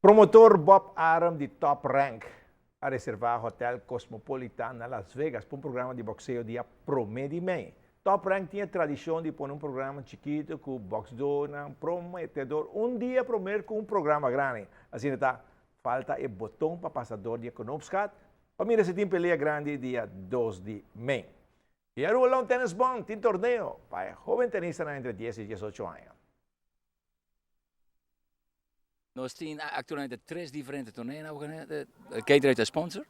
Promotor Bob Arum di Top Rank a reservá Hotel Cosmopolitan na Las Vegas pa un programa di bokseo dia promé di mei. Top Rank tin e tradishon di pone un programa chikitu ku boksdónan prometedor un dia promer ku un programa grandi. Asina ta falta e boton pa pasa dor di e knoopsgat pa mira si tin pelea grandi dia dos di mei. I Aruba Lawn Tennis Bond tin torneo pa e hoben tenistanan entre dies i diesocho aña. Nos tin actualmente tres diferente torneo Gatorade ta sponsor.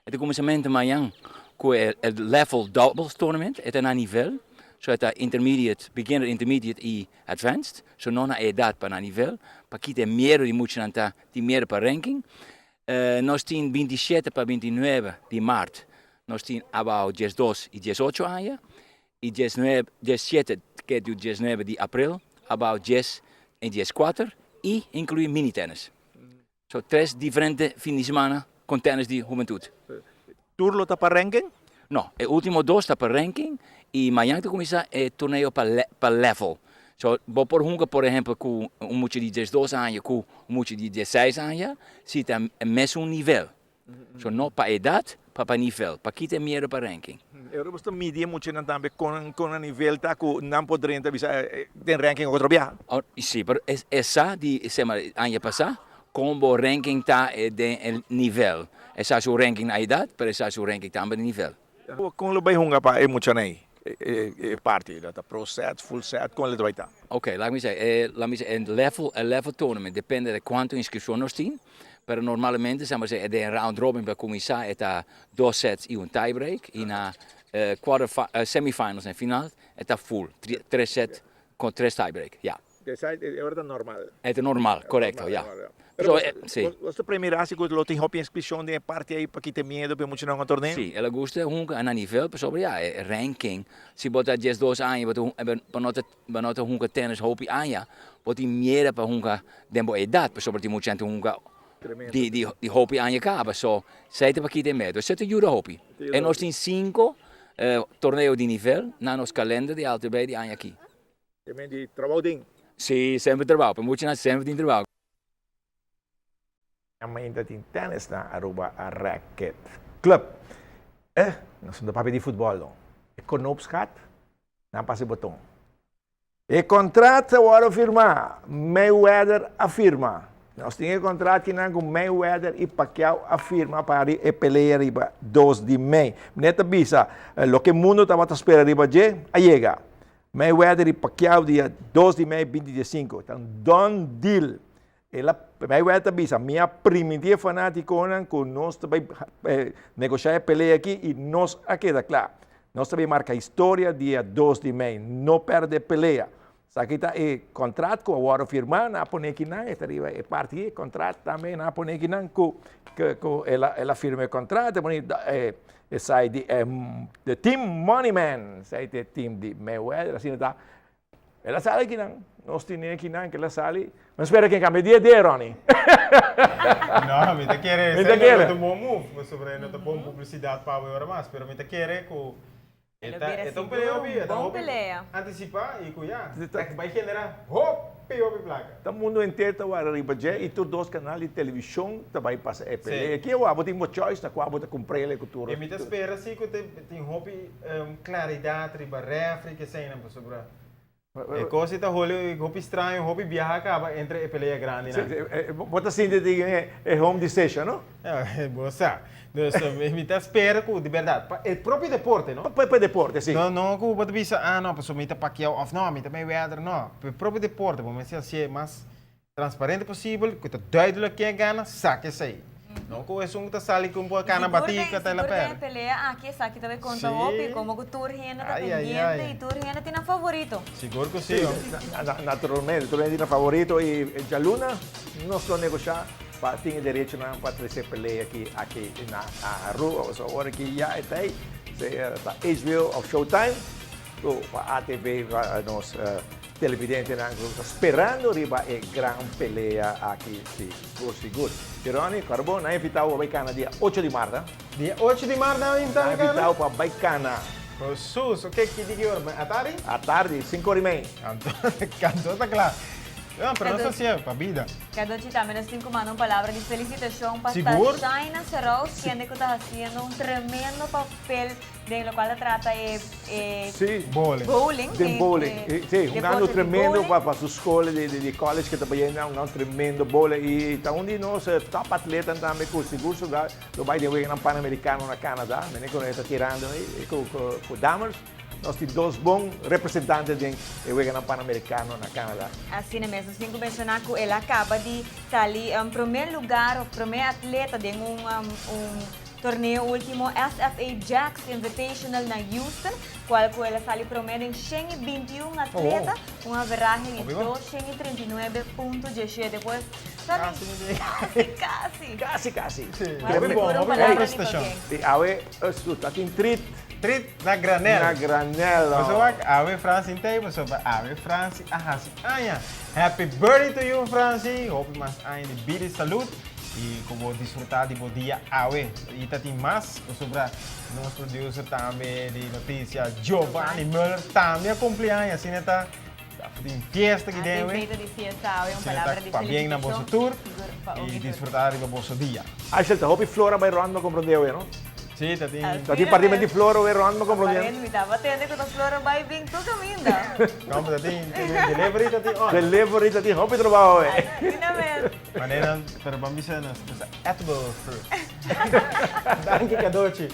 E ta cuminsamentu mañan cu e level doubles tournament. E ta na nivel. So e ta intermediate, beginner, intermediate y advanced. So no na edad pa na nivel. Pa kita e miedo di muchanan ta tin miedo pa ranking. Nos tin 27 pa 29 di maart. Nos tin abao 12 y 18 aña. Y 19, 17 ke tu 19 di april, abao 10 en 14 y inclui mini tennis. So tres diferente fin di semana con tennis di hubentud. Tur lo ta pa ranking? No, e ultimo dos ta pa ranking y mañan ta cuminsa e torneo pa pa level. So bo por hunga por ehempel cu un mucha di 12 aña cu un mucha di 16 aña si ta e mesun nivel. So no pa edad, pa pa nivel. Pa kita e miedo pa ranking. E ora bo sta midi e muchanan tambe con con nan nivel ta cu nan por drenta bisa den ranking otro biaha? Si, pero e sa di sema aña pasa con bo ranking ta den e nivel. E sa su ranking na edad, pero e sa su ranking tambe den nivel. Con lo bay hunga pa e muchanan ey e parti? Lo ta pro set, full set, con lo ta bay ta? Ok, laat mi say, laat mi say e level, e level tournament depende di cuanto inscripcion nos tin. Pero normalmente sa bo e den round robin pa cuminsa e ta dos sets y un tie break y na quarter semifinals en final e ta full tres set con tres tie break ya. E ora ta normal. E ta normal corecto ya. Pero bo ta premira si cu lo tin hopi inscripcion den e parti ey pa kita e miedo pa e muchanan a torneo? Si, el a gusta hunga na nivel pasobra ya e ranking si bo ta 12 aña bo ta bo no ta Bo no ta hunga tennis hopi aña, bo tin miedo pa hunga den bo edat pasobra tin mucha hende hunga di di hopi aña kaba. So, esei ta pa kita e miedo. Esei ta yuda hopi. E nos tin sinku torneo di nivel na nos kalender di ALTB di aña aki. Te men di trabou tin? Si, semper trabou. Pa muchanan semper tin trabou. Mainta tin tennis na Aruba Racket Club. Eh, nos no ta papia di futbol no. E knoopsgat, nan pasa e boton. E contract a wòrdu firmá, Mayweather a firma. Nos tin e contract kinan ku Mayweather i Pacquiao a firma pa e pelea riba 2 di mei. Meneer ta bisa, loke mundo tabata spera riba dje, a yega. Mayweather i Pacquiao dia 2 di mei 2015. Ta un done deal. El a, Mayweather ta bisa, mi a primintí e fanátikonan ku nos ta bai negoshá e pelea aki i nos a keda kla. Nos ta bai marka historia dia 2 di mei. No pèrdè pelea. Esaki ta e kontrat ku a wòrdu firmá, nan a pone akinan, e ta riba e parti e kontrat tambe nan a pone akinan ku ku el a el a firma e kontrat, e pone esei di e team Money Man, esei ta e team di Mayweather, asina ta. El a sali kinan. Nos tine kinan ke el a sali. Mi spera ke kambia dia dia, Ronnie. No, mi ta kere Mi ta esei kere. no ta un bon move, pasobra no ta bon publisidat pa awe ora mas, pero mi ta kere ku e El a ta bira e ta un sigur pelea un hopi, e ta bon hopi pelea. antisipá i ku ya, Si ta ta bai generá hopi hopi plaka. Ta mundo henter ta wara riba dje i tur dos kanal di televishon ta bai pasa e Sí. pelea. Ki awa bo tin bo choice na kua bo ta kumpr'el e ku tur I mi ta tur. spera si ku tin hopi klaridat riba refri ke eseinan pasobra e kos ei ta holi hopi straño hopi biaha kaba entre e pelea grandinan. Bo ta sinti di e home decision no? Bo sa. Dus mi ta spera ku di bèrdat pa e propio deporte no. Pa e deporte si. No no ku bo ta bisa ah no pasobra mi ta Pacquiao òf no mi ta Mayweather no. Pa e propio deporte bo mester hasié mas transparente posibel, ku ta duidelijk ken a gana, saka esei. No ku esun ku ta sali ku un por kana batí ku ta Sigur la den e pèrdè. pelea aki esaki ta bay konta Sí. hopi, komo ku tur hende ta Ai, ai, pendiente ai. i tur hende tin nan favorito. Sigur ku sí, Sí, oh. naturalmente, tur hende tin nan favorito i djaluna nos lo negoshá pa tin e derechonan pa trese pelea aki aki na Aruba. Pasobra ora ki ya e ta ei, sea ta HBO òf Showtime, ku pa ATV pa nos Televidentenan cu ta sperando riba e gran pelea aki sigur sigur. Ronnie, claro bo, nan invita bo pa bay cana dia ocho di maart, ha? Dia ocho di maart nan a invita mi Nan cana? invita bo pa bay cana. Jesus, ok, ki di ki ora? Atardi? Atardi, cinco ora y mei. Anto, anto ta cla. No, pero no ta hasié pa bida. Cadochi tambe nos tin cu manda un palabra di felicitacion pa Sigur. Tashaina Serous, kende cu ta haciendo un tremendo papel den locual ta trata e e Sí. Bowling. bowling. Den e- bowling. e Eh, Sí, un gano deporte di tremendo bowling. pa, pa su school di, di, di college que ta bayendo, un gano tremendo bowling. Y ta un di nos eh, top atleta tambe cu sigur su ga, lo bay den weganan Panamericano na Canada. Mene cu ta tirando eh, cu, cu, cu dames. Nos tin dos bon representante den e Weganan Panamericano na Canada. Asina mes, nos tin cu menciona cu el a caba di sali prome lugar of prome atleta den un un torneo ultimo SFA Jacks Invitational na Houston, cual cu el a sali prome den 121 atleta, un averahe di 239.17. Pues, casi, casi. Casi, casi. Hopi bon, hopi bon prestacion. Y awe, ta tin treat. Treat na granel. Na granel. Boso wak awe Franci tei, pasobra awe Franci a hasi aña. Happy birthday to you Franci, hopi mas aña di bida y salud y cu bo disfruta di bo dia awe. Y ta tin mas pasobra nos producer tambe di noticia Giovanni Muller tambe a cumpli aña, asina ta tin fiesta aki den awe. Asina ta pabien na boso tur y disfruta riba boso dia. Ashel ta hopi flor a bay rond no comprende awe no? Sí, ta tin. Ta tin partimento di flor awe rond no comprende. Aparent mi taba tende cu ta flor a bay bin tur caminda. No, pero ta tin delivery ta tin on. Delivery ta tin hopi trabao awe. Asina mes. Manera, pero ban bisa nos, nos ta edible fruits. Danki Cadochi.